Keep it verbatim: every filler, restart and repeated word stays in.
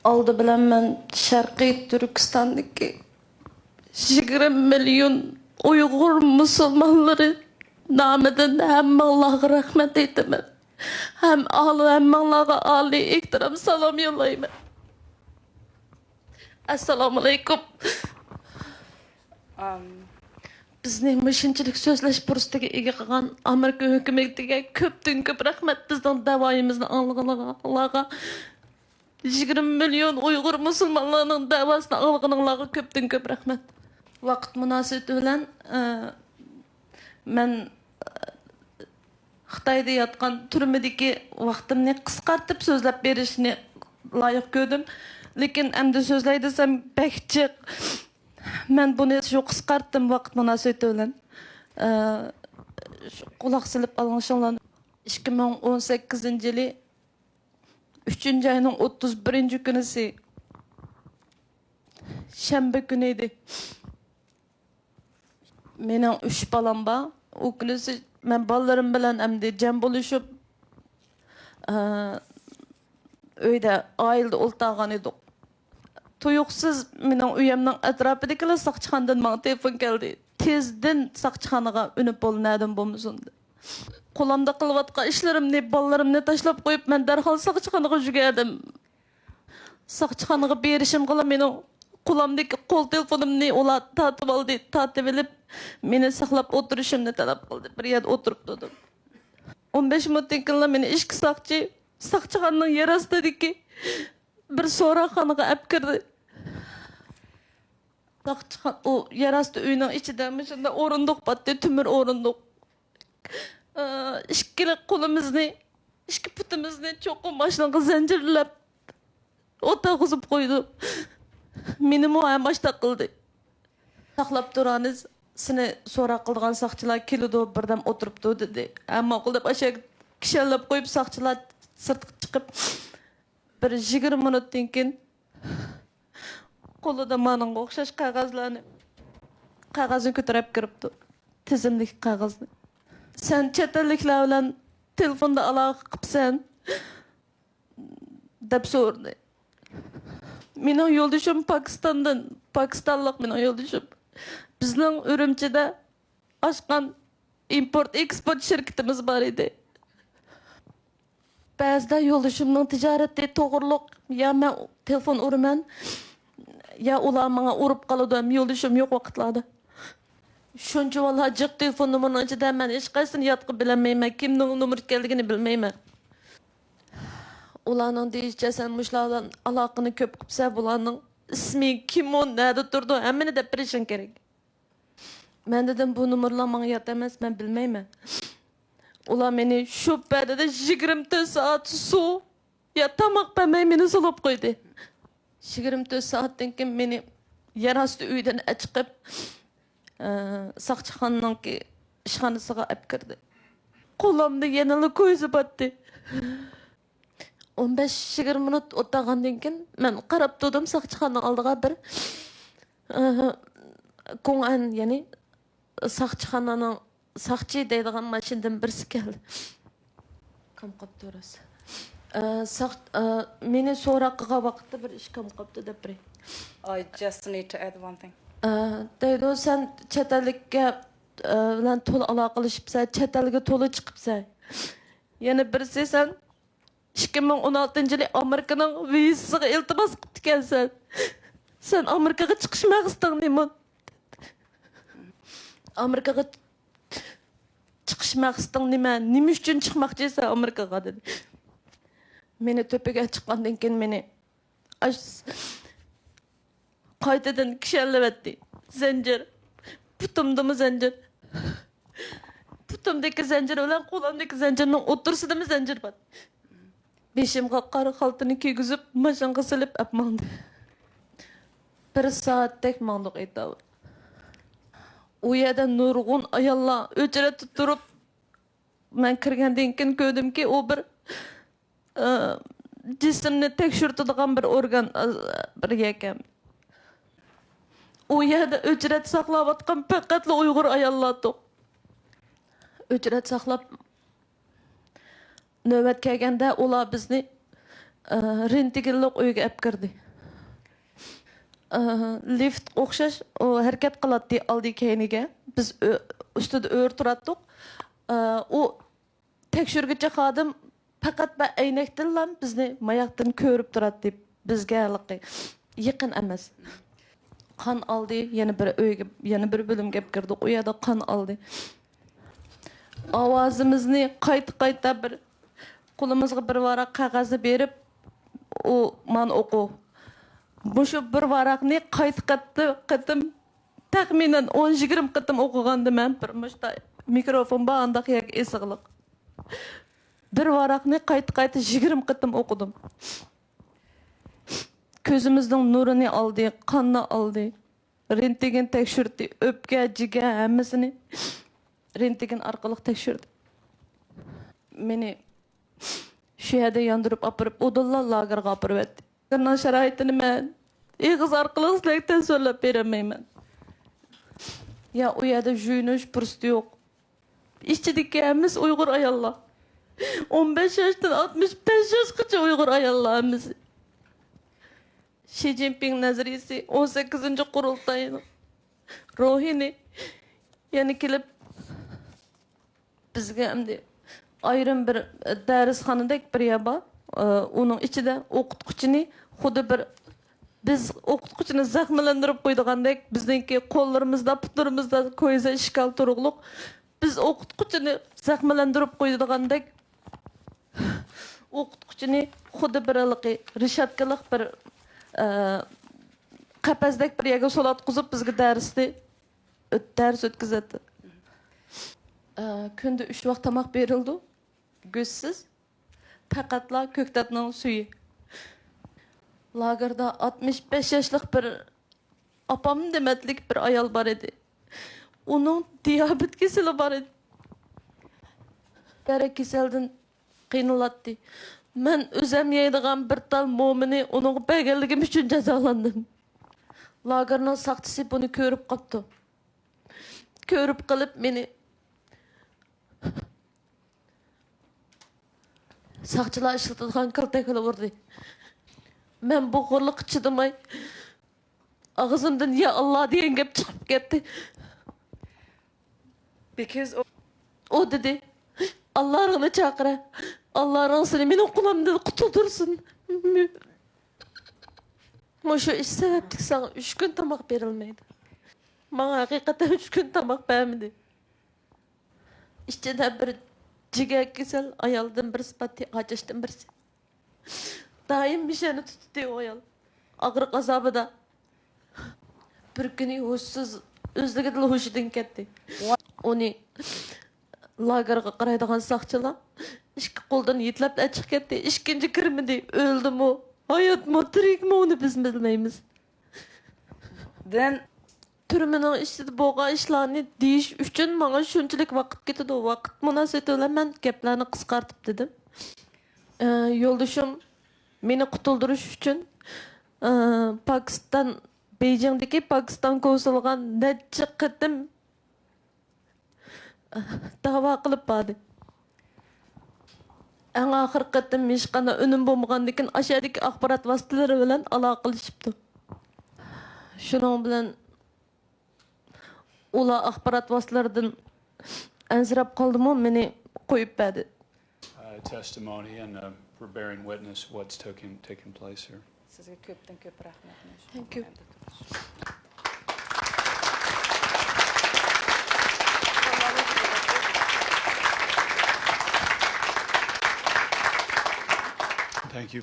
ئالدى بىلەن مەن شەرقىي تۈركىستاندىكى يىگىرمە مىليون ئۇيغۇر مۇسۇلمانلىرى نامىدىن ھەممىڭلارغا رەھمەت ئېيتىمەن. ھەم ئال-، ھەممىڭلارغا ئالىي ئېھتىرام، سالام يوللايمەن. ئەسسالامۇئەلەيكۇم. ئام. بىزنى مۇشۇنچىلىك سۆزلەش پۇرسىتىگە ئىگە قىلغان ئامېرىكا ھۆكۈمىتىگە كۆپتىن كۆپ رەھمەت، بىزنىڭ دەۋايىمىزنى ئاڭلىغانلارغا. يىگىرمە مىليون ئۇيغۇر مۇسۇلمانلارنىڭ دەۋاسىنى ئاڭلىغىنىڭلارغا كۆپتىن كۆپ رەھمەت. ۋاقىت مۇناسىۋىتى بىلەن، ئە، مەن، ئە، خىتايدا ياتقان تۈرمىدىكى ۋاقتىمنى قىسقارتىپ سۆزلەپ بېرىشنى لايىق كۆردۈم. لېكىن ئەمدى سۆزلەي دېسەم بەك جىق. مەن بۇنى شۇ قىسقارتتىم ۋاقىت مۇناسىۋىتى بىلەن. ئە، شۇ قۇلاق سېلىپ ئاڭلىشىڭلارنى. ئىككى مىڭ ئون سەككىزىنچى يىلى ئۈچىنچى ئاينىڭ ئوتتۇز بىرىنچى كۈنىسى شەنبە كۈنى ئىدى. مېنىڭ ئۈچ بالام بار. ئۇ كۈنىسى مەن بالىلىرىم بىلەن ئەمدى جەم بولۇشۇپ، ئە، ئۆيدە ئائىلىدە ئولتۇرغان ئىدۇق. تۇيۇقسىز مېنىڭ ئۆيۈمنىڭ ئەتراپىدىكىلا ساقچىخانىدىن ماڭا تېلېفون كەلدى. تېزدىن ساقچىخانىغا ئۈنۈپ بول، نەدىن بولمىسۇن، دەپ. قولۇمدا قىلىۋاتقان ئىشلىرىمنى، بالىلىرىمنى تاشلاپ قويۇپ، مەن دەرھال ساقچىخانىغا يۈگۈردۈم. ساقچىخانىغا بېرىشىمغىلا مېنىڭ قولۇمدىكى قول تېلېفونۇمنى ئۇلار تارتىۋالدى. تارتىۋېلىپ، مېنى ساقلاپ ئولتۇرۇشۇمنى تەلەپ قىلدى. بىر يەردە ئولتۇرۇپ تۇردۇم. ئون بەش مىنۇتتىن كېيىنلا مېنى ئىككى ساقچى ساقچىخانىنىڭ يەر ئاستىدىكى بىر سوراقخانىغا ئەپ كىردى. ساقچىخانا، ئۇ يەر ئاستى ئۆينىڭ ئىچىدە مۇشۇنداق ئورۇندۇق بارتتى، تۆمۈر ئورۇندۇق. ئىككىلا قولىمىزنى، ئىككى پۇتىمىزنى چوقۇم ماشىنىغا زەنجىرلەپ ئولتۇرغۇزۇپ قويدى. مېنىمۇ ھەم ئاشتاق قىلدى. ساقلاپ تۇرانىز، سېنى سوراق قىلىدىغان ساقچىلار كېلىدۇ، بىردەم ئولتۇرۇپ تۇر، دېدى. ھە، ماقۇل دەپ ئاشۇ كىشەنلەپ قويۇپ، ساقچىلار سىرتقا چىقىپ، بىر يىگىرمە مىنۇتتىن كېيىن قولىدا مانىڭغا ئوخشاش قەغەزلەرنى، قەغەزنى كۆتۈرۈپ كىرىپتۇ. تىزىملىك قەغەزنى. سەن چەت ئەللىكلەر بىلەن تېلېفوندا ئالاقە قىپسەن، دەپ سورىدى. مېنىڭ يولدىشىم پاكىستاندىن، پاكىستانلىق مېنىڭ يولدىشىم. بىزنىڭ ئۈرۈمچىدە ئاچقان ئىمپورت ئېكسپورت شىركىتىمىز بار ئىدى. بەزىدە يولدىشىمنىڭ تىجارىتى توغرۇلۇق يا مەن تېلېفون ئۇرىمەن، يا ئۇلار ماڭا ئۇرۇپ قالىدۇ، ھەم يولدىشىم يوق ۋاقىتلاردا. شۇنچە ۋاللا جىق تېلېفون نومۇرىنىڭ ئىچىدە مەن ھېچقايسىسىنى يادقا بىلەلمەيمەن، كىمنىڭ نومۇرى ئىكەنلىكىنى بىلمەيمەن. ئۇلارنىڭ دېيىشىچە، سەن مۇشۇلار بىلەن ئالاقىنى كۆپ قىپسەن، بۇلارنىڭ ئىسمى، كىم ئۇ، نەدە تۇرىدۇ، ھەممىنى دەپ بېرىشىڭ كېرەك. مەن دېدىم، بۇ نومۇرلار ماڭا يات ئەمەس، مەن بىلمەيمەن. ئۇلار مېنى شۇ پەدىدە يىگىرمە تۆت سائەت سۇ يا تاماق بەرمەي مېنى سولاپ قويدى. يىگىرمە تۆت سائەتتىن كېيىن مېنى يەر ئاستى ئۆيدىن ئەچىقىپ، ئە، ساقچىخانىنىڭكى ئىشخانىسىغا ئەپ كىردى. قولۇمدا يەنىلا كويزا بارتتى. ئون بەش يىگىرمە مىنۇت ئولتۇرغاندىن كېيىن مەن قاراپ تۇردۇم، ساقچىخانىنىڭ ئالدىغا بىر، ئە، كوڭئەن، يەنى ساقچىخانىنىڭ ساقچى دەيدىغان ماشىنىدىن بىرسى كەلدى. كام قاپتۇ راست. ئە، ساق-، ئە، مېنى سوراق قىلغان ۋاقىتتا بىر ئىش كام قاپتۇ دەپ بېرەي. I just need to add one thing. ئە، دەيدۇ، سەن چەت ئەللىككە، ئە، بىلەن تولا ئالاقىلىشىپسەن، چەت ئەلگە تولا چىقىپسەن. يەنە بىرسى، سەن ئىككى مىڭ ئون ئالتىنچى يىلى ئامېرىكىنىڭ ۋىزىسىغا ئىلتىماس قىپتىكەنسەن. سەن ئامېرىكىغا چىقىش مەقسىتىڭ نېمە؟ ئامېرىكىغا چىقىش مەقسىتىڭ نېمە؟ نېمە ئۈچۈن چىقماقچىسەن ئامېرىكىغا؟ دېدى. مېنى تۆپىگە چىققاندىن كېيىن مېنى ئاش-، قايتىدىن كىشەنلىۋەتتى. زەنجىر. پۇتۇمدىمۇ زەنجىر. پۇتۇمدىكى زەنجىر بىلەن قولۇمدىكى زەنجىرنىڭ ئوتتۇرىسىدىمۇ زەنجىر بار. بېشىمغا قارا خالتىنى كىيگۈزۈپ، ماشىنىغا سېلىپ ئەپ ماڭدى. بىر سائەتتەك ماڭدۇق ئېتاۋۇر. ئۇ يەردە نۇرغۇن ئاياللار ئۆچرەتتە تۇرۇپ، مەن كىرگەندىن كېيىن كۆردۈمكى، ئۇ بىر، ئى، جىسىمنى تەكشۈرتىدىغان بىر ئورگان، ئى، بىر يەكەن. ئۇ يەردە ئۆچرەت ساقلاۋاتقان پەقەتلا ئۇيغۇر ئاياللاردۇق. ئۆچرەت ساقلاپ، نۆۋەت كەلگەندە ئۇلار بىزنى ئە، رېنتگېنلىق ئۆيگە ئەپ كىردى. ئە، لىفت ئوخشاش، ئۇ ھەرىكەت قىلاتتى ئالدى كەينىگە. بىز ئۆ-، ئۈستىدە ئۆرە تۇراتتۇق. ئە، ئۇ تەكشۈرگۈچى خادىم پەقەت بىر ئەينەكتىنلا بىزنى ماياقتىن كۆرۈپ تۇراتتى. بىزگە ھېلىقى يېقىن ئەمەس. قان ئالدى، يەنە بىر ئۆيگە، يەنە بىر بۆلۈمگە ئەپ كىردۇق. ئۇ يەردە قان ئالدى. ئاۋازىمىزنى قايتا-قايتا بىر قولىمىزغا بىر ۋاراق قەغەزنى بېرىپ، ئۇ، مانا ئوقۇ. مۇشۇ بىر ۋاراقنى قايتا قېتىم، قېتىم، تەخمىنەن ئون يىگىرمە قېتىم ئوقۇغاندا مەن بىر مۇشتا مىكروفون بار ئانداق يەرگە ئېسىقلىق. بىر ۋاراقنى قايتا-قايتا يىگىرمە قېتىم ئوقۇدۇم. كۆزىمىزنىڭ نۇرىنى ئالدى، قاننى ئالدى. رېنتگېن تەكشۈردى، ئۆپكە، جىگەر، ھەممىسىنى رېنتگېن ئارقىلىق تەكشۈردى. مېنى شۇ يەردە ياندۇرۇپ ئاپىرىپ، ئۇدۇللا لاگېرغا ئاپىرىۋەتتى. لاگېرنىڭ شارائىتىنى مەن ئېغىز ئارقىلىق سىلەرگە تەسۋىرلەپ بېرەلمەيمەن. يا ئۇ يەردە يۇيۇنۇش پۇرسىتى يوق. ئىچىدىكى ھەممىسى ئۇيغۇر ئاياللار. ئون بەش ياشتىن ئاتمىش بەش ياشقىچە ئۇيغۇر ئاياللار ھەممىسى. شى جىنپىڭ نەزەرىيىسى ئون سەككىزىنچى قۇرۇلتاينىڭ روھىنى يەنە كېلىپ بىزگە ئەمدى ئايرىم بىر دەرسخانىدەك بىر يەر بار. ئۇنىڭ ئىچىدە ئوقۇتقۇچىنى خۇددى بىر بىز ئوقۇتقۇچىنى زەخىملەندۈرۈپ قويىدىغاندەك، بىزنىڭكى قوللىرىمىزدا، پۇتلىرىمىزدا كويزا ئىشكال تۇرۇقلۇق. بىز ئوقۇتقۇچىنى زەخىملەندۈرۈپ قويىدىغاندەك، ئوقۇتقۇچىنى خۇددى بىر ھېلىقى رېشاتكىلىق بىر، ئە، قەپەستەك بىر يەرگە سولاتقۇزۇپ، بىزگە دەرسنى ئۆت-، دەرس ئۆتكۈزەتتى. ئە، كۈندە ئۈچ ۋاق تاماق بېرىلىدۇ، گۆشسىز. پەقەتلا كۆكتاتنىڭ سۈيى. لاگېردا ئاتمىش بەش ياشلىق بىر ئاپام دېمەتلىك بىر ئايال بار ئىدى. ئۇنىڭ دىيابېت كېسىلى بار ئىدى. بىرەر كېسەلدىن قىينىلاتتى. مەن ئۆزۈم يەيدىغان بىر تال مومىنى ئۇنىڭغا بەرگەنلىكىم ئۈچۈن جازالاندىم. لاگېرنىڭ ساقچىسى بۇنى كۆرۈپ قاپتۇ. كۆرۈپ قېلىپ مېنى ساقچىلار ئىشلىتىدىغان كالتەكلەر ئۇردى. مەن بۇ خورلۇققا چىدىماي، ئاغزىمدىن «يا ئاللا» دېگەن گەپ چىقىپ كەتتى. Because ئۇ دېدى، «ئاللاھىڭنى چاقىر، ئاللاھىڭ سېنى مېنىڭ قولۇمدىن قۇتۇلدۇرسۇن.» مۇشۇ ئىش سەۋەبلىك ساڭا ئۈچ كۈن تاماق بېرىلمەيدۇ. ماڭا ھەقىقەتەن ئۈچ كۈن تاماق بەرمىدى. ئىچىدە بىر جىگەر كېسەل ئايالدىن بىرسى بار، ئاچاشتىن بىرسى. دائىم مىشەنى تۇتتى ئۇ ئايال. ئاغرىق ئازابىدا. بىر كۈنى ھوشسىز، ئۆزلۈكىدىلا ھوشىدىن كەتتى. ئۇنى لاگېرغا قارايدىغان ساقچىلار ئىككى قولدىن يېتىلەپ ئەچىقىپ كەتتى. ئىككىنچى كىرمىدى. ئۆلدىمۇ، ھاياتمۇ، تىرىكمۇ، ئۇنى بىز بىلمەيمىز. Then تۈرمىنىڭ ئىچىدە بولغان ئىشلارنى دېيىش ئۈچۈن ماڭا شۇنچىلىك ۋاقىت كېتىدۇ. ۋاقىت مۇناسىۋىتى بىلەن مەن گەپلەرنى قىسقارتىپ دېدىم. ئە، يولدىشىم مېنى قۇتۇلدۇرۇش ئۈچۈن، ئە، پاكىستان، بېيجىڭدىكى پاكىستان كونسۇلىغا نەچچە قېتىم داۋا قىلىپ باردى. ئەڭ ئاخىرقى قېتىم ھېچقانداق ئۈنۈم بولمىغاندىكىن، ئاشۇ يەردىكى ئاخبارات ۋاسىتىلىرى بىلەن ئالاقىلىشىپتۇ. شۇنىڭ بىلەن ئۇلار ئاخبارات ۋاسىتىلىرىدىن ئەنسىرەپ قالدىمۇ، مېنى قويۇپ بەردى. Uh, testimony and, uh, for bearing witness what's taking, taking place here. سىزگە كۆپتىن كۆپ رەھمەت. Thank you. Thank you.